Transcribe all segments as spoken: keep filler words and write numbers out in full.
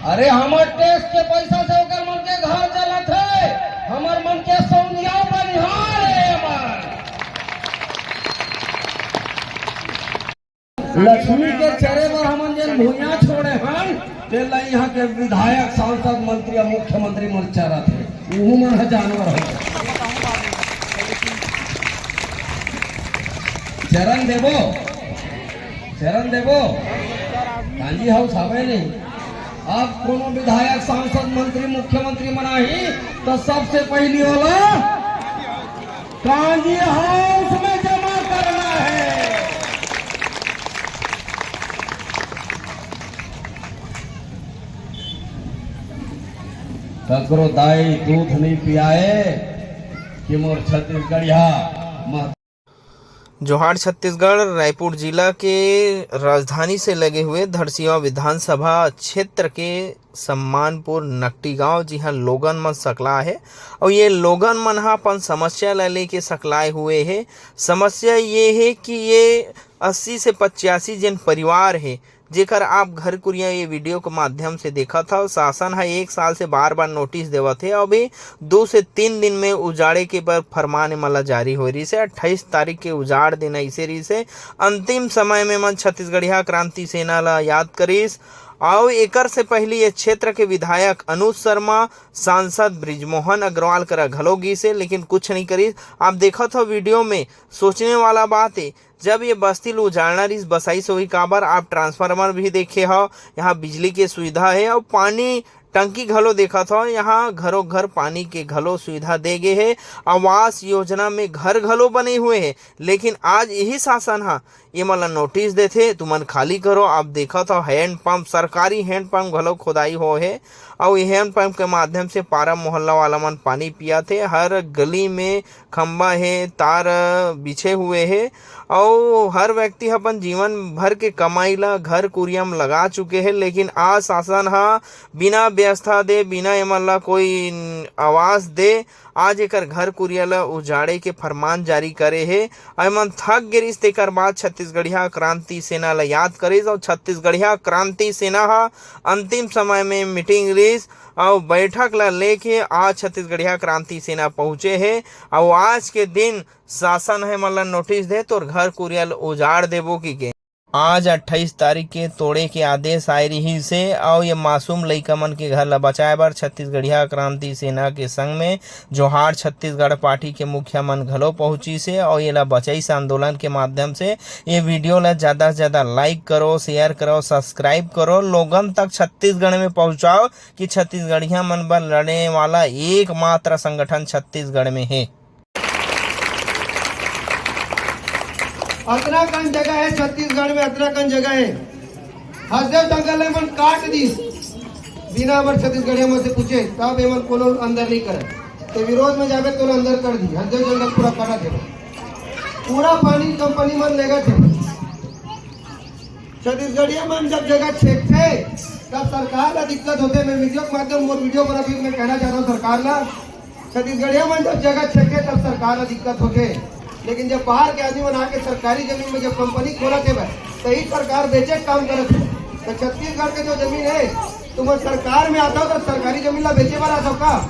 अरे, हमर टैक्स के पैसा से ओकर मन के घर चलत हे, हमर मन के सौंधिया बनिहार हे हमर। लक्ष्मी के चरे बर हमन जेन भुइयां छोड़े हन, तेला इहां के विधायक, सांसद, मंत्री अउ मुख्यमंत्री मन चरत हे। उहू मन ह जानवर हो। चरन देबो, चरन देबो। कांजी हाउस हवे नहीं। अब कोनो विधायक, सांसद, मंत्री, मुख्यमंत्री मन आही, तो सबसे पहली ओला कांजी हाउस में जमा करना है। ककरो दाई दूध नहीं पियाए कि मोर छत्तीसगढ़िया मह- जोहार छत्तीसगढ़। रायपुर जिला के राजधानी से लगे हुए धरसीवा विधानसभा क्षेत्र के सम्मानपुर नकटी गांव, जिहां लोगन मन सकलाए हे, अउ ये लोगन मन ह अपन समस्या ला लेके सकलाए हुए हे। समस्या ये हे कि ये अस्सी से पचासी जेन परिवार हे, जेकर आप घर कुरिया ये वीडियो के माध्यम से देखत हव, शासन ह एक साल से बार-बार नोटिस देवत हे, अभी दो से तीन दिन में उजाड़े के बर फरमान एमन ला जारी होए रिहिस हे। अट्ठाईस तारीख के उजाड़ दिन अइसे रिहिस हे। अंतिम समय में एमन छत्तीसगढ़िया क्रांति सेना ला याद करिस। अउ एकर से पहिली ये क्षेत्र के विधायक अनुज शर्मा, सांसद बृजमोहन अग्रवाल करा घलो गिस हे, लेकिन कुछ नहीं करिस। आप देखत हव वीडियो में, सोचने वाला बात हे। जब ये बस्ती ल उजाड़ना रिहिस, बसाइस होही काबर? आप ट्रांसफार्मर भी देखे हव, यहाँ बिजली के सुविधा हे अउ पानी टंकी घलो देखत हव, यहाँ घरो घर पानी के घलो सुविधा दे गे हे। आवास योजना में घर घलो बने हुए हे, लेकिन आज यही शासन ह एमन ला नोटिस देथे, "तुमन खाली करो।" आप देखत हव हैंड पंप, सरकारी हैंड पंप घलो खोदाई हो हे, अउ ये हैंड पंप के माध्यम से पारा मोहल्ला वाला मन पानी पियाथे। हर गली में खंबा हे, तार बिछे हुए हे, अउ हर व्यक्ति ह अपन जीवन भर के कमाई ला घर कुरिया म लगा चुके हे, लेकिन आज शासन ह बिना व्यवस्था दे, बिना एमन ला कोई आवास दे, आज एकर घर कुरिया ला उजाड़े के फरमान जारी करे हे। अउ एमन थक गे रिहिस, तेकर बाद छत्तीसगढ़िया क्रांति सेना ला याद करिस, अउ छत्तीसगढ़िया क्रांति सेना ह अंतिम समय में मीटिंग रिहिस, अउ बैठक ला लेके आज छत्तीसगढ़िया क्रांति सेना पहुंचे हे। अउ आज के दिन शासन ह एमन ला नोटिस दे, तोर घर कुरिया ल उजाड़ देबो कहिके। आज अट्ठाईस तारीख के तोड़े के आदेश आए रिहिस हे, अउ ये मासूम लइका मन के घर ला बचाए बर छत्तीसगढ़िया क्रांति सेना के संग में जोहार छत्तीसगढ़ पार्टी के मुखिया मन घलो पहुंचिस हे, अउ येला बचाइस आंदोलन के माध्यम से। ये वीडियो ला ज्यादा से ज्यादा लाइक करो, शेयर करो, सब्सक्राइब करो, लोगन तक छत्तीसगढ़ में पहुंचाओ कि छत्तीसगढ़िया मन बर लड़ने वाला एकमात्र संगठन छत्तीसगढ़ में हे। अतना कन जगह हे छत्तीसगढ़ में, अतना कन जगह हे। हसदेव जंगल में मन काट दिस, बिना हमर छत्तीसगढ़िया मन से पूछे, तब एमन कोनो अंदर नहीं करे। ते विरोध में जाबे तो अंदर कर दी, हसदेव जंगल पूरा काटा थे, पूरा पानी कंपनी मन लेगा थे। छत्तीसगढ़िया मन जब जगह छेकथे, तब सरकार ला दिक्कत होथे। मैं वीडियो के माध्यम, मोर वीडियो पर अभी मैं कहना चाहता हूँ सरकार ला, छत्तीसगढ़िया मन जब जगह छेकथे, तब सरकार ला दिक्कत होथे। लेकिन जब बाहर के आदमी मन आके सरकारी जमीन में जब कंपनी खोलत हे भाई, तो ही सरकार बेचे के काम करत हे। तो छत्तीसगढ़ के जो जमीन है, तुम सरकार में आता हो तो सरकारी जमीन ला बेचे बर आता हो का?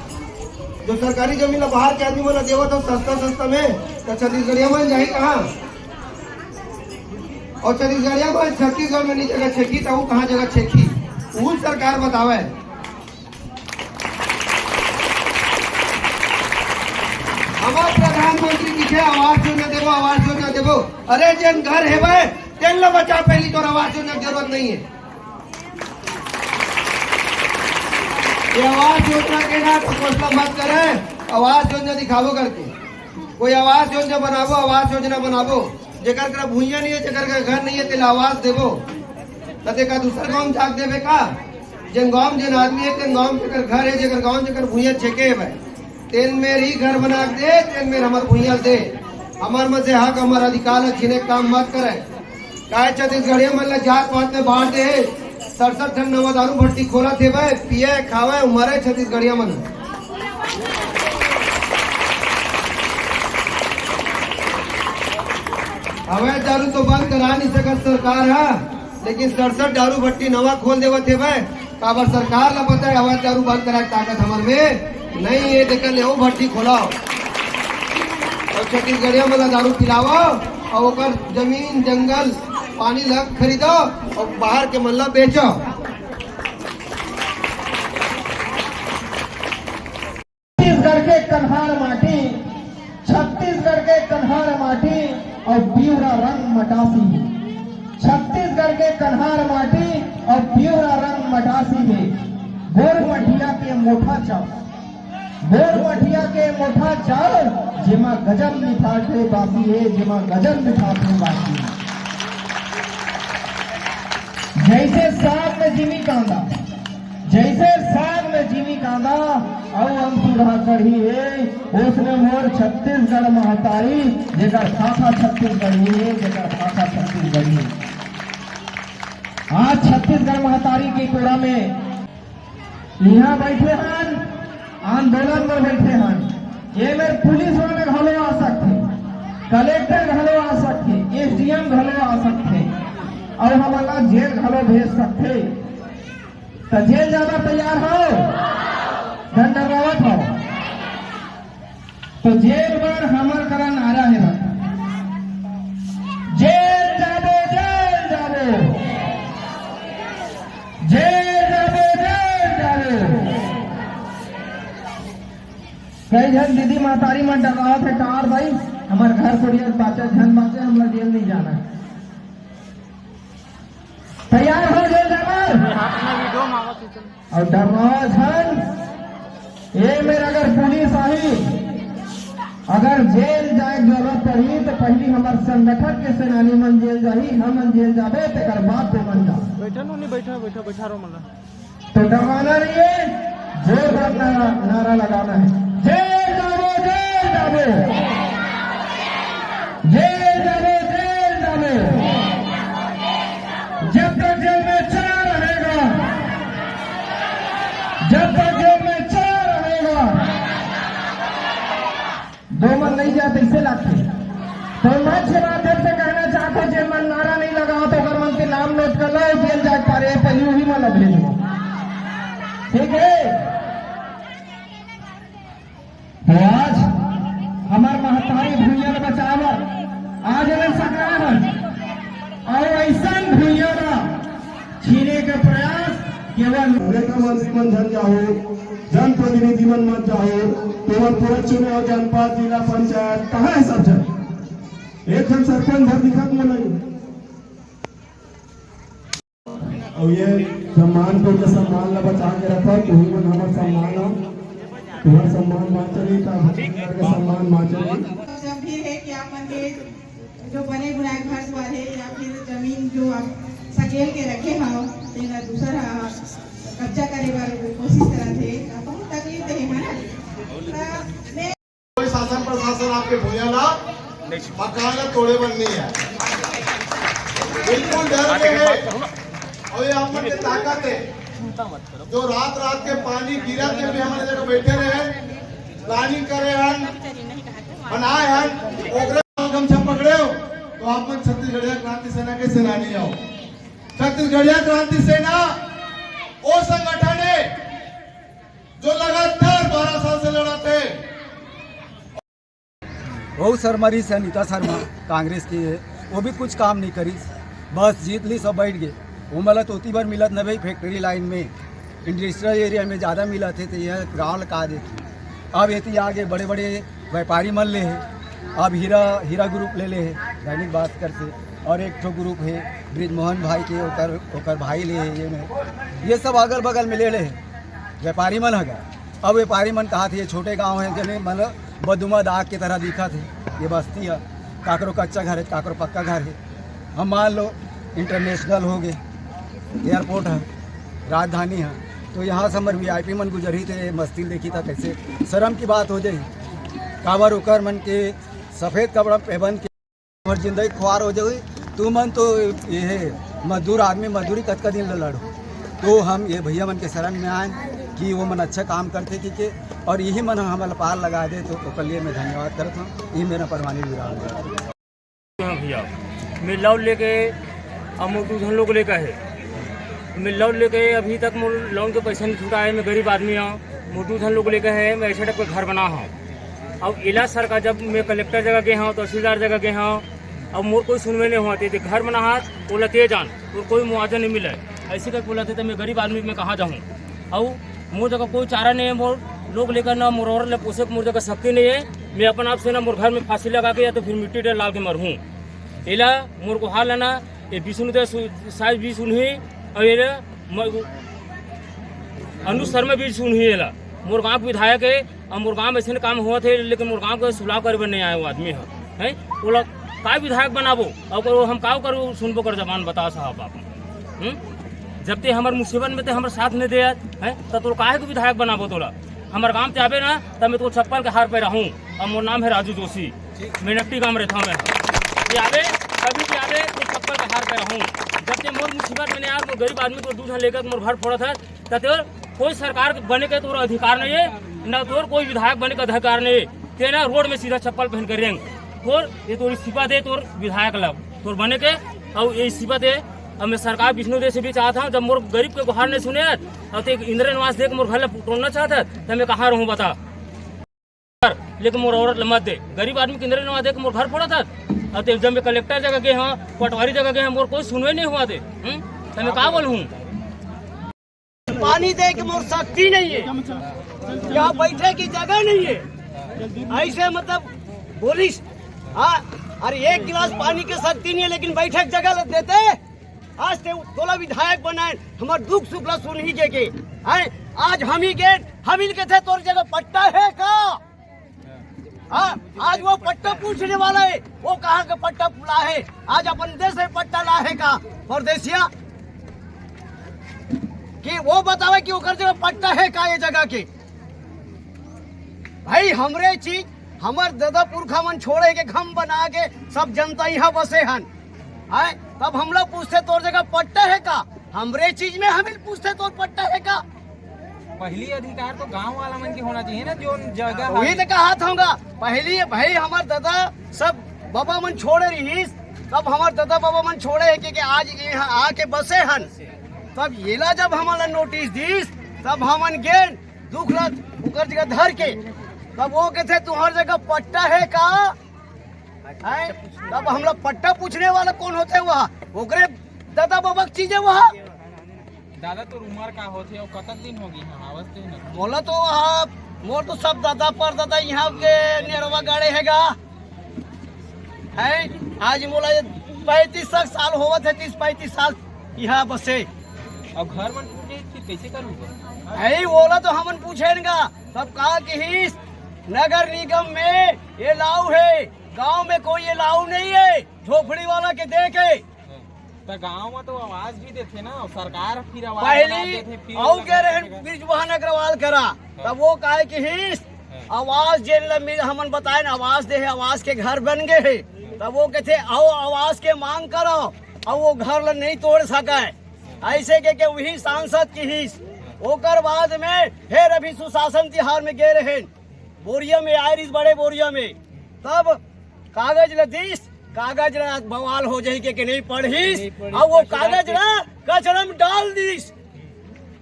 जो सरकारी जमीन ला बाहर के आदमी मन ला देवत हो सस्ता सस्ता में, तो छत्तीसगढ़िया मन जाही कहाँ? और छत्तीसगढ़िया मन छत्तीसगढ़ में नहीं जगह छेकी, तो वो कहाँ जगह छेकी? वो सरकार बतावे। हमार प्रधानमंत्री किथे आवास योजना देबो, आवास योजना देबो। अरे जेन घर हेबे, तेन ला बचा, पहली तोर आवास योजना के जरूरत नहीं है। ये आवास योजना के ना तो घोषणा मत करे, आवास योजना दिखाबो करके। कोई आवास योजना बनाबो, आवास योजना बनाबो। जेकर करा भुइयां नहीं है, जेकर करा घर नहीं है, तेला आवास देबो। त तेका दूसर गांव में जाके देबे का? जेन गांव में जेन आदमी है, तेन गांव में जेकर घर है, जेकर गांव में जेकर भुइयां छेके है भाई, तेन मेर ही घर बना के दे, तेन मेर हमर भुइयां दे। हमर में से हक, हमर अधिकार है, छीने के काम मत करे। काय छत्तीसगढ़िया मन ला जात पात में बांट दे हे। सड़सठ ठन नवा दारू भट्टी खोलत हे बे, पिए, खावे, मरे छत्तीसगढ़िया मन। अवैध दारू तो बंद करा नहीं सकत सरकार ह, लेकिन सड़सठ दारू भट्टी नवा खोल देवत हे बे। काबर सरकार ला पता है, अवैध दारू बंद कराए के ताकत हमर में नहीं है, तेकर ले ओ भट्टी खोलाओ। अउ छत्तीसगढ़िया मन ला दारू पिलाओ, अउ ओकर जमीन, जंगल, पानी ला खरीदो, अउ बाहर के मन ला बेचो। छत्तीसगढ़ के कन्हार माटी, छत्तीसगढ़ के कन्हार माटी अउ पिवरा रंग मटासी हे। छत्तीसगढ़ के कन्हार माटी अउ पिवरा रंग मटासी हे। गोरमठिया के मोठा चाव, गोरमठिया के मोठा चाव, जेमा गजब मिठाथे बासी हे, जेमा गजब मिठाथे बासी हे। जइसे साग में जिमी कांदा, जइसे साग में जिमी कांदा अउ अमसुरहा कढ़ी हे, ओसने मोर छत्तीसगढ़ महतारी, जेकर भाखा छत्तीसगढ़ी हे, जेकर भाखा छत्तीसगढ़ी हे। आज छत्तीसगढ़ महतारी के कोरा में इहाँ बइठे हन, आंदोलन बर बइठे हन। एमेर पुलिस वाला घलो आ सकथे, कलेक्टर घलो आ सकथे, एसडीएम घलो आ सकथे, अउ हमन ला जेल घलो भेज सकथे। त जेल जाना तैयार हो? डंडा रावत हो? तो जेल बर हमर करा नारा हे ना, जेल जाबो, जेल जाबो, जेल जाबो, जेल जाबो। कई झन दीदी महतारी मन डरावत हे, "टार भाई, हमर घर कोरिया बाचा झन बाचे, हमला जेल नहीं जाना है।" तैयार हो जेल जाए बर? अउ डरना झन, एमेर अगर पुलिस आही, अगर जेल जाए के जरूरत पड़ही, तो पहली हमर संगठन के सेनानी मन जेल जाही, हमन जेल जाबे, तेकर बाद तुमन जा। बैठा नो, नहीं बैठा, बैठा, बैठा रहो, मतलब। तो डरवाना नहीं है, जोरदार नारा, नारा लगाना है, "जेल जाबो, जेल जाबो, जेल जाबो, जेल जाबो।" जब तक जेल में चला रहेगा, जब तक जेल में चला रहेगा, दो मन नहीं जाते, इसे लागते। तो मंच के माध्यम से कहना चाहता हूँ, जेन मन नारा नहीं लगावत, ओकर मन के नाम नोट कर लो, जेल जाए पारे, पहले वही मन ला भेजो। ठीक है? तो आज हमर महतारी भुइयां ल बचाए बर आज एमन सकरा हन, अउ अइसन भुइयां ल छीने के प्रयास केवल नेता मंत्री मन झन जाहो, जनप्रतिनिधि मन मत जाहो, तुमन पूरा चुनाव जनपद, जिला पंचायत, कहाँ है सब झन? एक झन सरपंच घर दिखत मोला नहीं। अउ ये सम्मान को, ये सम्मान ला बचा के रखो, तुही मन हमर सम्मान हो, तुम्हार सम्मान बाँचे रही, त हमर के सम्मान बाँचे रही। तो जब भी है कि आप मन के जो बने बुनाए घर दुआर हे या फिर जमीन जो आप सकेल के रखे हव, तेला दूसर ह कब्जा करे बर कोशिश करत हे, त बहुत तकलीफ दे हे, है ना? त मैं कोई शासन प्रशासन आपके भुइयां ला, मकान ला तोड़े बर नहीं है, बिल्कुल डर गए हैं। अउ ये आप मन के ताकत है, जो रात रात के पानी गिरत के भी हमन जगह बैठे रहे, प्लानिंग करे हन, बनाए हन, ओकरे गमछा पकड़े हो, तो आप मन छत्तीसगढ़िया क्रांति सेना के सेनानी हो। छत्तीसगढ़िया क्रांति सेना वो संगठन है, जो लगातार बारह साल से लड़त हे। बहुत शर्मा रहिस हे अनिता शर्मा, कांग्रेस के हे, वो भी कुछ काम नहीं करिस, बस जीत लिस अउ बैठ गे। वो मला तो ओती बर मिलत न भाई, फैक्ट्री लाइन में, इंडस्ट्रियल एरिया में ज़्यादा मिलत हे, तो ये गाँव ला का देथे। अब एती आगे बड़े-बड़े व्यापारी मन ले हे, अब हीरा, हीरा ग्रुप ले ले हे दैनिक भास्कर से, और एक ठो ग्रुप हे ब्रिजमोहन भाई के, ओकर, ओकर भाई ले हे, ये में, ये सब अगल बगल में ले ले हे व्यापारी मन ह गा। अब व्यापारी मन कहा थे, ये छोटे गांव है, जने मतलब बदुमा दाग के तरह दिखत हे, ये बस्ती है, काकरो कच्चा घर है, काकरो पक्का घर है। हम मान लो इंटरनेशनल हो गए, एयरपोर्ट है, राजधानी है, तो यहाँ से हमर वीआईपी मन गुजरही थे, मस्ती देखी था कैसे, शर्म की बात हो जाही। काबर ओकर मन के सफेद कपड़ा पहन के हमर जिंदगी खुआर हो जाही। तू मन तो ये है, मजदूर आदमी, मजदूरी कतका दिन ले लड़ो। तो हम ये भैया मन के शरण में आए कि वो मन अच्छा काम करते कि के, और यही मन हमला पार लगा दे, तो ओकर लिए मैं धन्यवाद करत हूँ। ये मेरा परवानी विराम है। हाँ भैया, मैं लाउड लेके अमूल दूध हम लोग लेकर है। मैं लोन लेके, अभी तक मोर लोन के पैसा नहीं छूटा है। मैं गरीब आदमी हूँ, मोर दू झन लोग लेके है, मैं ऐसे टाइप का घर बना हूँ। अब इलाज सरकार, जब मैं कलेक्टर जगह गए हूँ, तहसीलदार जगह गए हूँ, अब मोर कोई सुनवाई नहीं हुआ। ते घर बना हाथ, बोला ते जान, और कोई मुआवजा नहीं मिला है। ऐसे करके बोला थे, तो मैं गरीब आदमी, मैं कहाँ जाऊँ? अब मोर जगह कोई चारा नहीं है, मोर लोग लेकर ना, मोर औरत ले पोसे के मोर जगह शक्ति नहीं है। मैं अपन आप से ना मोर घर में फांसी लगा के या तो फिर मिट्टी डाल के मरहूँ। एला मोर को हाल है ना, ये विष्णु दे सु-, सास भी सुनही, और ये म-, अनुज शर्मा भी सुनही एला। मोर गांव के विधायक है, और मोर गांव में ऐसे काम हुआ थे, लेकिन मोर गांव के सुलह करे बर नहीं आए वो आदमी है, हैं? वो लोग का विधायक बनाबो, और करो हम का करो सुनबो कर जबान बता साहब आप, हम्म? जब ते हमर मुसीबत में ते हमर साथ नहीं दे हैं, तो तोर काहे को विधायक बनाबो तोला? हमर गांव ते आबे ना, तब मैं तो चप्पल के हार पे रहूं। और मोर नाम है राजू जोशी। मेनकटी गांव रहता हूँ मैं। ये आवे, कभी भी आवे, तो चप्पल के हार पे रहूं। जब ते मोर मुसीबत में नहीं यार, मोर गरीब आदमी को दूध लेकर मोर घर फोड़ा था, त तोर कोई सरकार बने के तोर अधिकार नहीं है, ना तोर कोई विधायक बने का अधिकार नहीं है। ते ना रोड में सीधा चप्पल पहन कर रेंग। तोर ये तोर सिफत है, तोर विधायक ला, तोर बने के, और ये सिफत है। अब मैं सरकार विष्णु देव से भी चाहता हूँ, जब मोर गरीब के गुहार नहीं सुने, और ते इंद्र निवास देख मोर घर ला तोड़ना चाहता, तो मैं कहाँ रहूँ बता? लेकिन मोर औरत ला मत दे, गरीब आदमी के इंद्र निवास देख मोर घर फोड़ा था। और ते जब मैं कलेक्टर जगह गए हाँ, पटवारी जगह गए हाँ, मोर कोई सुनवाई नहीं हुआ थे, हम्म? तो मैं का बोलूँ? पानी दे के मोर शक्ति नहीं है, यहाँ बैठे की जगह नहीं है। ऐसे मतलब बोलिस, हाँ, अरे एक गिलास पानी के शक्ति नहीं है, लेकिन बैठे के जगह देते। आज ते तोला विधायक बनाए, हमार दुख सुख ला सुन ही के, के हैं? आज हम ही के, हम ही के थे, तोर जगह पट्टा है का? हाँ, आज वो पट्टा पूछने वाला है, वो कहाँ का पट्टा ला है? आज अपन देश से पट्टा ला है का परदेसिया? कि वो बतावे कि ओकर जगह पट्टा है का ये जगह के? भाई, हमरे चीज, हमर दादा पुरखा मन छोड़े के घम बना के सब जनता यहाँ बसे हन। आए, तब हमला पूछते तोर जगह पट्टा है का? हमरे चीज में हमिल पूछते तोर पट्टा है का? पहली अधिकार तो गांव वाला मन के होना चाहिए ना, जो जगह वही है। तो कहा था होगा, पहली भाई हमर दादा सब बाबा मन छोड़े रहीस, तब हमर दादा बाबा मन छोड़े है कि, कि आज यहाँ आके बसे हन, तब येला जब हमला नोटिस दीस, तब हमन गेन दुख ला ओकर जगह धर के, तब वो कहते तुहर जगह पट्टा है का? हैं? तब हमला पट्टा पूछने वाला कौन होते वह? ओकरे दादा बाबा के चीजें वह। दादा, तोर उमर का होथे अउ कतक दिन होगे इहाँ आवत हे ना? मोला तो वहाँ, मोर तो सब दादा परदादा इहाँ के नेरवा गाड़े हे गा। हैं? आज मोला ये पैंतीस साल होवत हे, तीस पैंतीस साल इहाँ बसे। अब घर मन टूट जाही, फिर कैसे करहू? यही बोला तो हमन पूछेन गा, तब का किहिस, नगर निगम में ये लाऊ हे, गांव में कोई ये लाऊ नहीं है, झोपड़ी वाला के दे के। त गांव में तो आवास भी देथे ना, सरकार फिर आवास बना पहली देथे, फिर अउ लगा के रहन देथे। ब्रिजमोहन अग्रवाल करा, हाँ। तब वो काहे किहिस, हाँ। आवास जेन ल मिल, हमन बताए ना, आवास दे हे, आवास के घर बन गए हे, तब वो कहथे, "आओ, आवास के मांग करो," अउ वो घर ल नहीं तोड़ सके, ऐसे के, के वही सांसद किहिस। ओकर बाद में फिर अभी सुशासन तिहार में गए रहे, बोरिया में आए रहिस, बड़े बोरिया में, तब कागज ल दीस, कागज ल बवाल हो जाही के, के नहीं पढ़िस, नहीं पढ़िस, अउ वो कचरा कागज के ल कचरा में डाल दीस।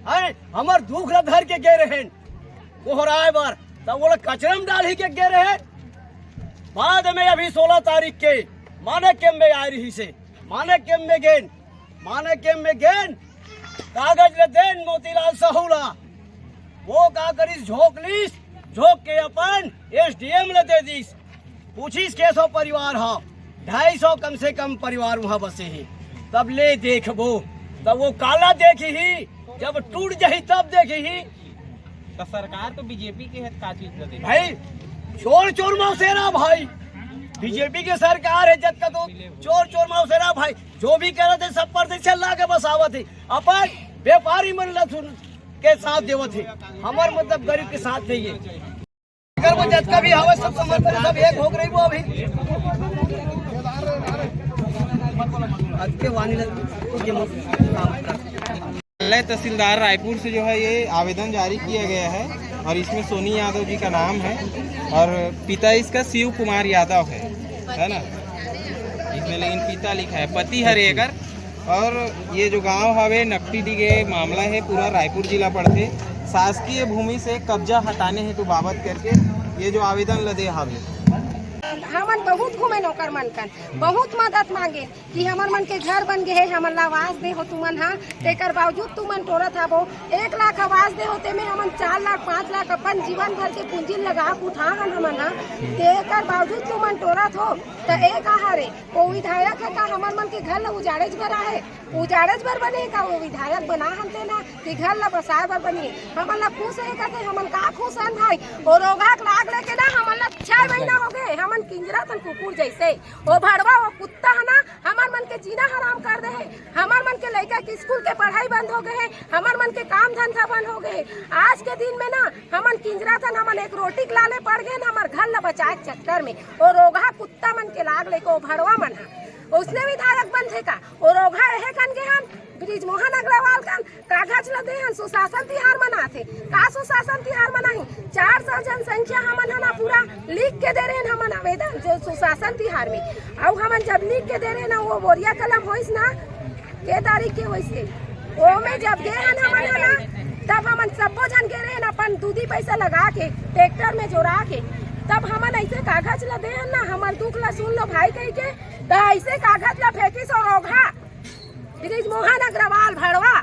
हैं, हमर दुख ल धर के गे रहेन गोहराए बर, तब वो ल कचरा में डालही के गे रहेन। बाद में अभी सोलह तारीख के मानक कैंप में आए रहिसे, मानक कैंप में गेन, मानक कैंप में गेन, कागज ल देन मोतीलाल साहू ला। वो का करिस, झोंक लिस, झोंक के अपन एसडीएम ल दे दिस। पूछिस, "के सौ परिवार ह?" "ढाई सौ कम से कम परिवार वहाँ बसे हे।" तब ले देखबो, तब वो काला देखही, जब टूट जाही तब देखही। तो सरकार तो बीजेपी के है, का चीज ल दे? भाई, चोर चोर मौसेरा भाई, बीजेपी के सरकार है, जतका तो चोर चोर मौसेरा भाई, जो भी करत हे सब परदेसिया ला के बसावत हे, अपन व्यापारी मन ला सुन के साथ देवत हे, हमर मतलब गरीब के साथ नहीं है। अगर वो जतका भी हवे सब समर्थन सब एक हो रही वो अभी। आज के वाणी लग-, ये मत-, न्यायालय तहसीलदार रायपुर से जो है ये आवेदन जारी किया गया है और इसमें सोनी यादव जी का नाम है और पिता इसका शिव कुमार यादव है, है ना? इसमें लेकिन पिता लिखा है, पति हर एकर और ये जो गांव हवे नकटी डी के मामला है, पूरा रायपुर जिला पड़थे। शासकीय भूमि से कब्जा हटाने हेतु बाबत करके ये जो आवेदन ल दे हवे। हमन बहुत घूमे नौकर मन कन, बहुत मदद मांगे कि हमर मन के घर बन गे हे, हमन ला आवास दे हो तुमन हा, तेकर बावजूद तुमन टोरत हवो। एक लाख आवास दे हो, तेमे हमन चार लाख, पाँच लाख अपन जीवन भर के पूंजी लगा के उठा हन हमन हा, तेकर बावजूद तुमन टोरत हो। त ए कहा रे, वो विधायक है का हमर मन के घर ला उजाड़ेच बर आहे? उजाड़ेच बर बने का वो विधायक बना हन तेला कि घर ला बसाए बर बने? हमन ला खुश है कहते, हमन का खुश हन भाई? वो रोगहा के लाग लेके ना हमन ला छह महीना हो गए, हमन किंजरत हन कुकुर जैसे। वो भड़वा, वो कुत्ता है ना, हमर मन के जीना हराम कर दे है, हमर मन के लइका के स्कूल के पढ़ाई बंद हो गए है, हमर मन के काम धंधा बंद हो गए है। आज के दिन में ना हमन किंजरत हन, हमन एक रोटी के लाले पड़ गए हन, हमर घर ला बचाए के चक्कर में। वो रोगहा कुत्ता मन के लाग लेके वो भड़वा मन हा, उसने विधायक बनथे का? वो रोगहा एहे कन गे हन, बृजमोहन अग्रवाल कन कागज ल दे हन, सुशासन तिहार मनाथे। का सुशासन तिहार मनाही? चार सौ जनसंख्या हमन ह ना पूरा लिख के दे रहे हन हमन आवेदन, जो सुशासन तिहार में। अउ हमन जब लिख के दे रहे ना, वो बोरिया कलम होइस ना, के तारीख के होइस के, ओमे जब गे हन हमन ह ना, तब हमन सब्बो झन गे रहे हन अपन दूधी पैसा लगा के, ट्रैक्टर में जोड़ा के। तब हमन ऐसे कागज ल दे हन ना, हमर दुख ल सुन लो भाई कह के, त ऐसे कागज ल फेंकिस और रोगहा बृजमोहन अग्रवाल भड़वा,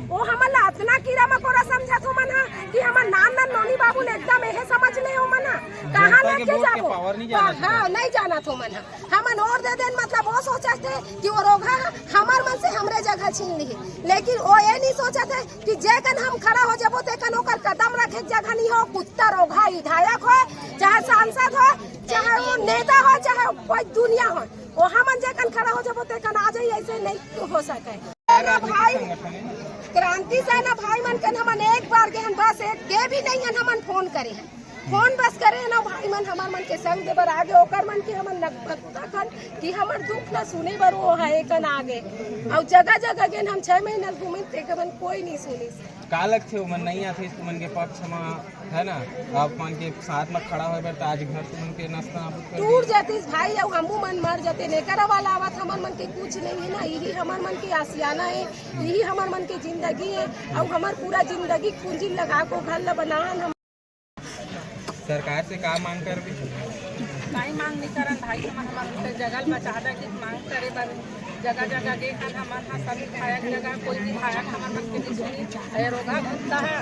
वो हमन ला अतना कीरा मकोरा समझत हो मन हा कि हमर नान नान नोनी बाबू ले एकदम एहे समझ ले हो मन हा। कहाँ जनता के लेके वोट के जाबो? पावर नहीं जानत हाँ, नहीं जानत हो मन हा। हमन वोट दे देन, मतलब वो सोचत हे कि वो रोगहा हमर मन से हमरे जगह छीन ली, लेकिन वो ये नहीं सोचत हे कि जेकन हम खड़ा हो जाबो तेकन ओकर कदम रखे के जगह नहीं हो। कुत्ता रोगहा विधायक हो, चाहे सांसद हो, चाहे वो नेता हो, चाहे कोई दुनिया हो, वो हमन जेकन खड़ा हो जाबो तेकन आ जाई, ऐसे नहीं हो सके। ना भाई, क्रांति सेना भाई मन कन हमन एक बार गे हन, बस एक गे भी नहीं हन, हमन फोन करे हन, फोन बस करे हन, भाई मन हमर मन के संग दे बर आगे, ओकर मन के हमन नगबत्ता खन कि हमर दुख ला सुने बर वो है एकन आगे। अउ जगह जगह गेन हम छह महीना घूमिन, तेकर मन कोई नहीं सुनिस। का लगथे ओमन नहीं आथे तुमन के पक्ष म, है ना? आप मन के साथ म खड़ा होए बर त आज घर तुमन के नष्ट नाबूद कर टूट दिए। जातिस भाई, अउ हमू मन मर जाते। नेकर वाला आवत हमर मन के कुछ नहीं है ना, यही हमर मन के आशियाना है, यही हमर मन के जिंदगी है। अउ हमर पूरा जिंदगी पूंजी लगा को घर ला बनान हम। सरकार से का मांग करबे? काई मांग नहीं करन भाई, हमन हमर के जगह ल बचा दे कि मांग करे बर जगह जगह गे हन हमन ह, सब विधायक जगह कोई विधायक हमर मन के नहीं सुनी। अरे रोगहा कुत्ता है,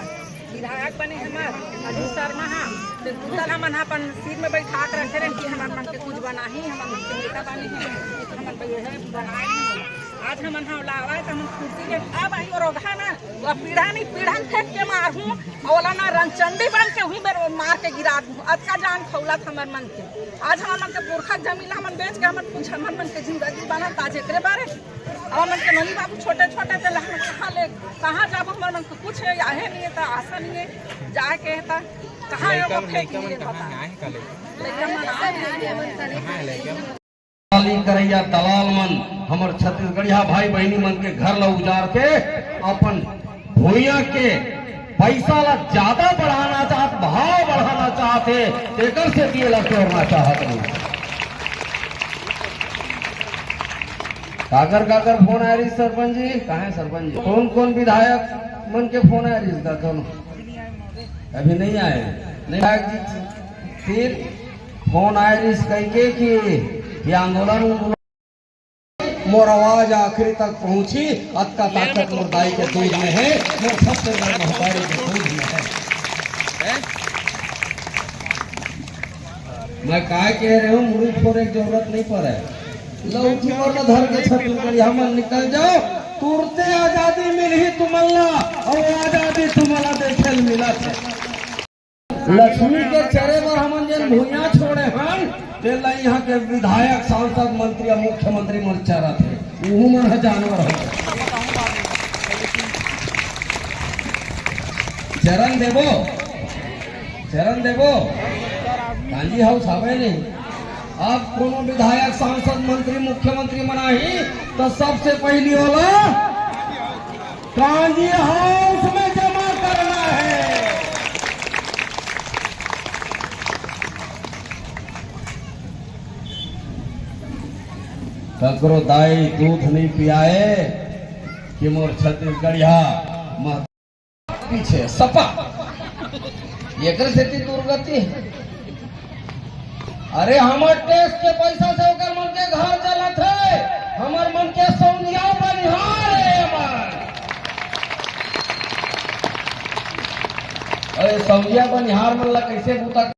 विधायक बने हमर अजू शर्मा हा, ते कुत्ता ल हमन ह अपन सीट में बैठा के रखे रहन कि हमर मन के कुछ बनाही, हमर मन के नेता बने हैं, हमन के यह बनाए हैं। आज हमन ह लावा त हमन कुर्सी के, अब आई रोगहा ना, वो पीढ़ा नहीं पीढ़ा में फेंक के मारहूँ, अउ ओला ना रंगचंडी बन के हुई बेर मार के गिरा दूँ। अतका जान खौलत हमर मन के। आज हमर मन के पुरखा के जमीन ला हमन बेच के हमन कुछ हमर मन के जिंदगी बनत आज एकरे बारे। हमर मन के ननी बाबू छोटे छोटे थे, हमन कहाँ ले, कहाँ जाबो? हमर मन के कुछ आहे नहीं है, त आशा नहीं है, जाए के है त कहाँ है, लइका वो फेंक लइका मन लिए कहाँ बता। है, आए हैं का लइका? लइका मन आए हैं। कहाँ है लइका? दलाली करइया दलाल मन, हमर छत्तीसगढ़िया भाई बहिनी मन के घर ला उजाड़ के अपन भुइयां के पैसा ला ज्यादा बढ़ाना चाहत, भाव बढ़ाना चाहत हे, तेकर सेती एला टोरना चाहत हे। काकर काकर फोन आए रहिस सरपंच जी? कहाँ है सरपंच जी? कौन कौन विधायक मन के फोन आए रहिस काकर? अभी नहीं आए। नहीं आए जी। फिर फोन आए रहिस कहिके कि ये आंदोलन उंदोलन मोर आवाज आखिरी तक पहुंची, अतका ताकत मोर दाई के दूध में है, मोर छत्तीसगढ़ महतारी के दूध में है। मैं काय कह रहे हूँ, मुड़ी फोड़े की जरूरत नहीं पड़े। लौकी और धर के छत्तीसगढ़ हमन निकल जाओ, तुरते आजादी मिलही तुमन ला, और आजादी तुमन ला देखे ल मिलत है। लक्ष्मी के चरे बर हमन जेन भुइयां छोड़े हन, तेला इहां के विधायक, सांसद, मंत्री या मुख्यमंत्री मन चरत हे। उहू मन ह जानवर हो। चरन देबो, चरन देबो। गांधी हाउस हवे नहीं। अब कोनो विधायक, सांसद, मंत्री, मुख्यमंत्री मन आही, तो सबसे पहली ओला कांजी हाउस में जमा करना है। ककरो दाई दूध नहीं पियाए, ये मोर छत्तीसगढ़िया मह-, पीछे सपा, एकर सेती दुर्गति हे। अरे, हमर टैक्स के पैसा से ओकर मन के घर चलत हे, हमर मन के सौंधिया बनिहार हे हमर। अरे, सौंधिया बनिहार मन ला कैसे बूता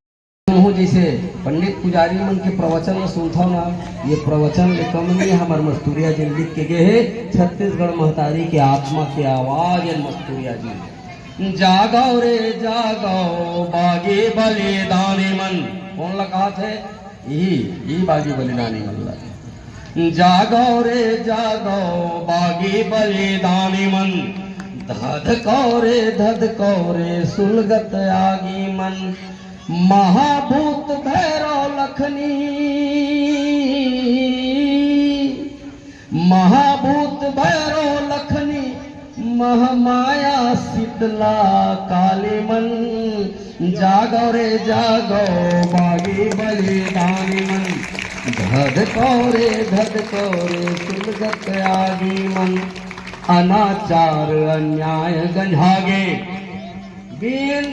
कहूँ, जैसे पंडित पुजारी मन के प्रवचन ल सुनथव ना, ये प्रवचन ले कम नहीं, हमर मस्तूरिया जी लिख के गे हे, छत्तीसगढ़ महतारी के आत्मा के आवाज हे मस्तूरिया जी। जागव रे जागव, बागी बलिदानी मन। कोन ल कहत हे? यही, यही बागी बलिदानी मन ल। जागव रे जागव, बागी बलिदानी मन, धधकव रे धधकव रे, सुलगत आगी मन। महाभूत भैरव लखनी, महाभूत भैरव लखनी, महामाया शीतला काली मन। जागव रे जागव, बागी बलिदानी मन, धधकव रे धधकव रे, सुलगत आगी मन। अनाचार अन्याय गंजागे, बिन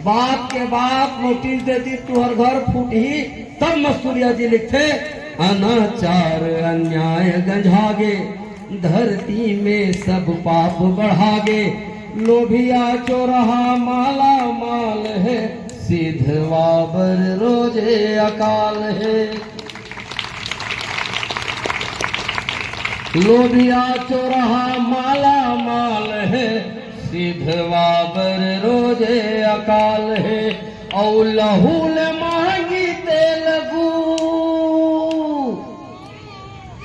बात के बात नोटिस दे दी, तुहर घर फूटही, तब मस्तूरिया जी लिखथे, अनाचार अन्याय गंजागे, धरती में सब पाप बढ़ागे, लोभिया चोरहा माला माल हे, सिधवा बर रोजे अकाल हे। लोभिया चोरहा माला माल हे, सिधवा बर रोजे अकाल हे, अउ लहू ले महंगी तेल गू।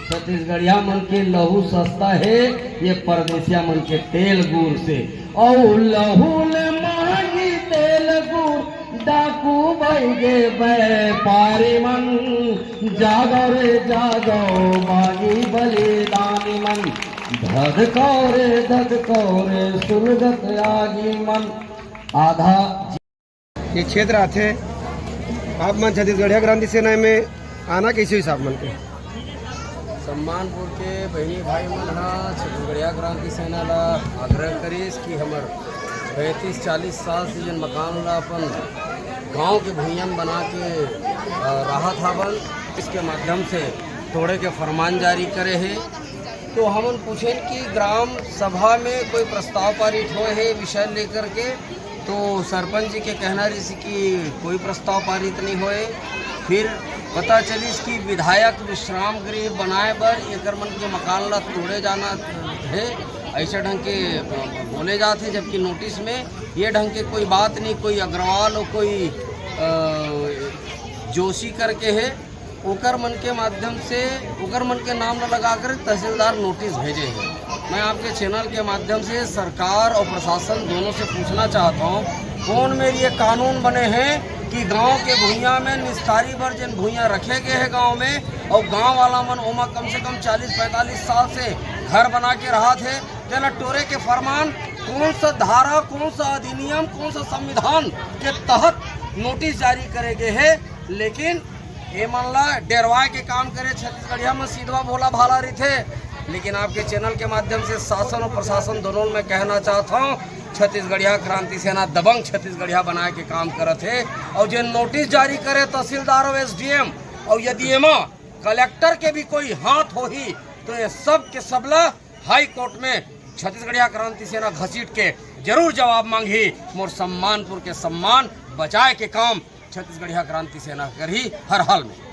छत्तीसगढ़िया मन के लहू सस्ता हे, ये परदेसिया मन के तेल गुर से। अउ लहू ले महंगी तेल गुर, डाकू बइगे व्यापारी मन। जागव रे जागव, बागी बलिदानी मन, धधकव रे धधकव रे, सुलगत आगी मन। आधा ये क्षेत्र आथे। आप मन छत्तीसगढ़िया क्रांति सेना में आना कैसे होइस आप मन के? सम्मानपुर के बहिनी भाई मन ह छत्तीसगढ़िया क्रांति सेना ला आग्रह करिस कि हमर पैंतीस चालीस साल से जेन मकान ला अपन गांव के भुइयां म बना के, अ, राहत हावन, इसके माध्यम से तोड़े के फरमान जारी करे हे। तो हमन पूछेन कि ग्राम सभा में कोई प्रस्ताव पारित होए हे विषय लेकर के, तो सरपंच जी के कहना रहिस कि कोई प्रस्ताव पारित नहीं होए। फिर पता चलिस कि विधायक विश्राम गृह बनाए बर एकर मन के मकान ला तोड़े जाना हे, ऐसे ढंग के बोले जात हे, जबकि नोटिस में ये ढंग के कोई बात नहीं, कोई अग्रवाल और कोई, अ, जोशी करके हे, ओकर मन के माध्यम से, ओकर मन के नाम ल लगाकर तहसीलदार नोटिस भेजे हे। मैं आपके चैनल के माध्यम से सरकार और प्रशासन दोनों से पूछना चाहता हूँ, कौन मेर ये कानून बने हे कि गांव के भुइयां में निस्तारी बर जेन भुइयां रखे गए हे गांव में, और गांव वाला मन ओमा कम से कम चालीस पैंतालीस साल से घर बना के रहत हे, तेला टोरे के फरमान कौन सा धारा, कौन सा अधिनियम, कौन सा संविधान के तहत नोटिस जारी करे गए हे? लेकिन ए मन ला डेरवाए के काम करे, छत्तीसगढ़िया में सीधवा भोला भाला रहिथे। लेकिन आपके चैनल के माध्यम से शासन और प्रशासन दोनों में कहना चाहता हूँ, छत्तीसगढ़िया क्रांति सेना दबंग छत्तीसगढ़िया बनाए के काम करत हे। और जे नोटिस जारी करे तहसीलदार और एसडीएम, और यदि एमा कलेक्टर के भी कोई हाथ होही, तो ये सब के सबला हाई कोर्ट में छत्तीसगढ़िया क्रांति सेना घसीट के जरूर जवाब मांगही। मोर सम्मानपुर के सम्मान बचाए के काम छत्तीसगढ़िया क्रांति सेना करही हर हाल में।